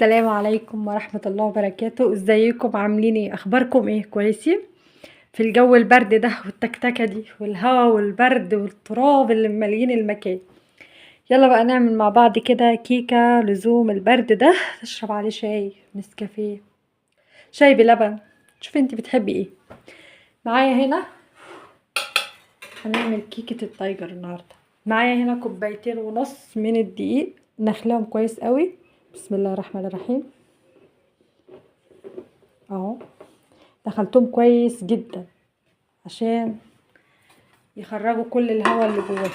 السلام عليكم ورحمة الله وبركاته. ازيكم؟ عاملين ايه؟ اخباركم ايه؟ كويسين في الجو البرد ده والتكتكة دي والهوا والبرد والتراب اللي مالين المكان؟ يلا بقى نعمل مع بعض كده كيكة لزوم البرد ده، تشرب عليه شاي نسكافيه، شاي بلبن، شوفي انتي بتحبي ايه. معايا هنا هنعمل كيكة ال tiger النهاردة. معايا هنا 2.5 كوباية من الدقيق، نخليهم كويس قوي. بسم الله الرحمن الرحيم. اهو دخلتهم كويس جدا عشان يخرجوا كل الهواء اللي جواه.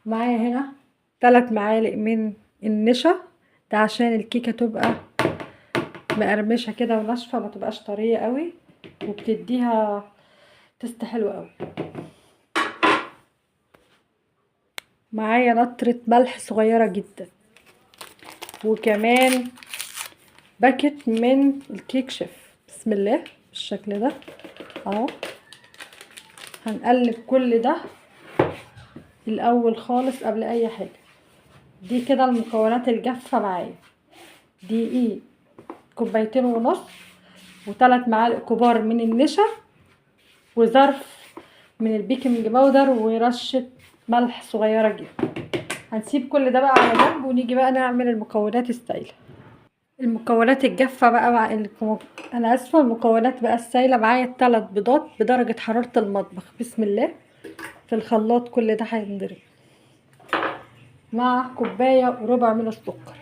معايا هنا 3 معالق من النشا، ده عشان الكيكة تبقى مقرمشة كده وناشفة، ما تبقاش طرية قوي، وبتديها taste حلو قوي. معايا نطرة ملح صغيرة جدا، وكمان باكت من الكيك شيف. بسم الله بالشكل ده اهو. هنقلب كل ده الاول خالص قبل اي حاجة. دي كده المكونات الجافة معايا: دقيق 2.5 كوباية، و3 معالق كبار من النشا، وظرف من ال baking powder، ورشة ملح صغيرة جدا. هنسيب كل ده بقى على جنب ونيجي بقى نعمل المكونات السايلة. المكونات الجافة بقى مع انا اسفة، المكونات بقى السايلة. معايا 3 بيضات بدرجة حرارة المطبخ. بسم الله. في الخلاط كل ده هينضرب مع 1.25 كوباية من السكر.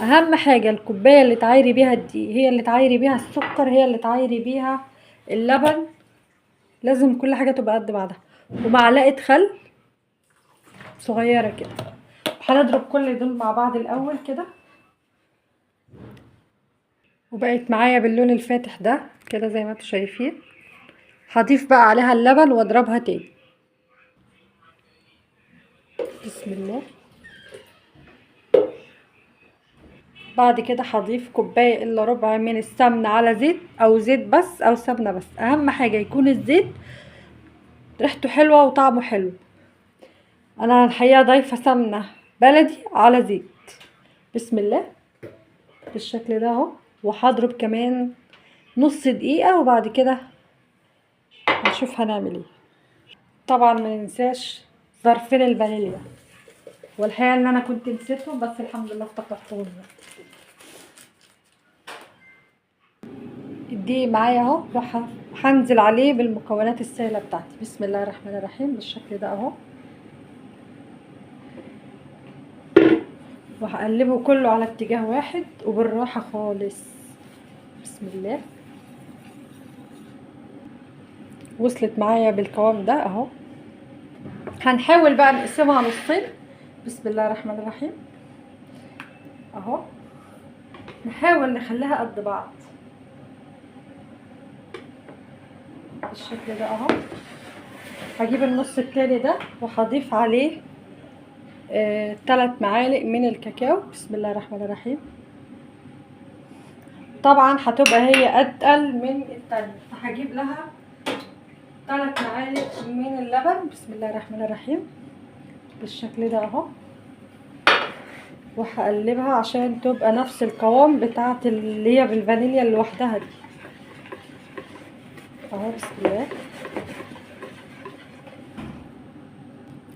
اهم حاجة الكوباية اللي تعايري بيها الدقيق هي اللي تعايري بيها السكر، هي اللي تعايري بيها اللبن، لازم كل حاجة تبقى قد بعضها. ومعلقة خل صغيرة كده. هنضرب كل دول مع بعض الأول كده. وبقت معايا باللون الفاتح ده كده زي ما انتوا شايفين. هضيف بقى عليها اللبن واضربها تاني. بسم الله. بعد كده هضيف 2.75 كوباية من السمنة على زيت، او زيت بس او سمنة بس. اهم حاجة يكون الزيت ريحته حلوة وطعمه حلو. انا الحقيقة ضايفة سمنة بلدي على زيت. بسم الله بالشكل ده اهو. وهضرب كمان نص دقيقة وبعد كده هنشوف هنعمل ايه. طبعا ما ننساش ظرفين الفانيليا، والحقيقة ان انا كنت نسيتهم بس الحمد لله افتكرتهم. الدقيق معايا اهو، وهنزل عليه بالمكونات السائلة بتاعتي. بسم الله الرحمن الرحيم بالشكل ده اهو. وهقلبه كله على اتجاه واحد وبالراحة خالص. بسم الله. وصلت معايا بالقوام ده اهو. هنحاول بقى نقسمها نصين. بسم الله الرحمن الرحيم اهو. نحاول نخليها قد بعض بالشكل ده اهو. هجيب النص التاني ده وهضيف عليه 3 معالق من الكاكاو. بسم الله الرحمن الرحيم. طبعا هتبقى هي اتقل من التانية، فهجيب لها 3 معالق من اللبن. بسم الله الرحمن الرحيم بالشكل ده اهو. وهقلبها عشان تبقى نفس القوام بتاعت اللي هي بالفانيليا لوحدها دي اهو. بسم الله.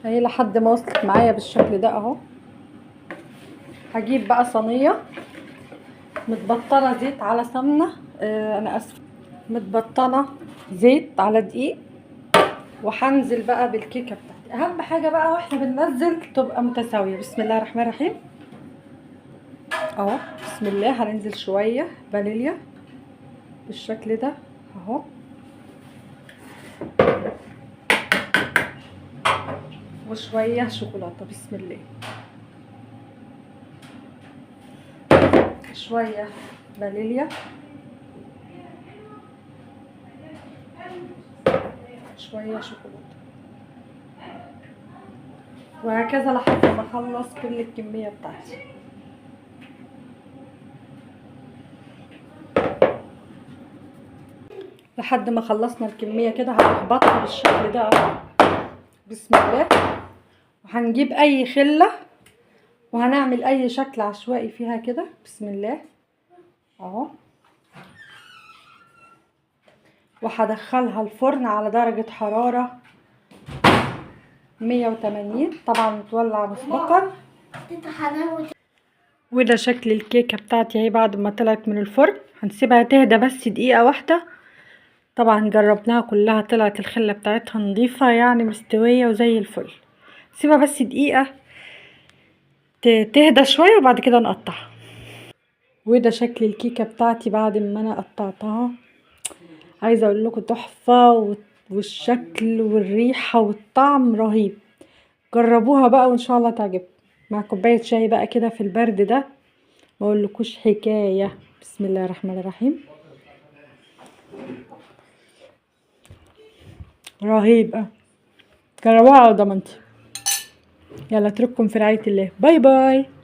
اهي لحد ما وصلت معايا بالشكل ده اهو. هجيب بقى صينية متبطنه زيت على سمنه، انا اسفه، متبطنه زيت على دقيق، وهنزل بقى بالكيكه بتاعتي. اهم حاجة بقى واحنا بننزل تبقى متساوية. بسم الله الرحمن الرحيم اهو. بسم الله. هننزل شوية فانيليا بالشكل ده اهو، وشوية شوكولاتة. بسم الله. شوية فانيليا، شوية شوكولاتة، وهكذا لحد ما اخلص كل الكمية بتاعتي. لحد ما خلصنا الكمية كده هنخبطها بالشكل ده اهو. بسم الله. وهنجيب اي خله وهنعمل اي شكل عشوائي فيها كده. بسم الله اهو. وهدخلها الفرن على درجة حرارة 180، طبعا متولع مسبقا. وده شكل الكيكة بتاعتي اهي بعد ما طلعت من الفرن. هنسيبها تهدى بس دقيقة واحدة. طبعا جربناها كلها، طلعت الخلة بتاعتها نظيفة يعني مستوية وزي الفل. سيبها بس دقيقة تهدى شوية وبعد كده نقطعها. وده شكل الكيكة بتاعتي بعد ما انا قطعتها. عايزة اقول لكم تحفة، والشكل والريحة والطعم رهيب. جربوها بقى وان شاء الله تعجبكم، مع كوباية شاي بقى كده في البرد ده، ما اقولكوش حكاية. بسم الله الرحمن الرحيم. رهيبة، جربوها على ضمانتي. يلا اترككم في رعاية الله، bye bye.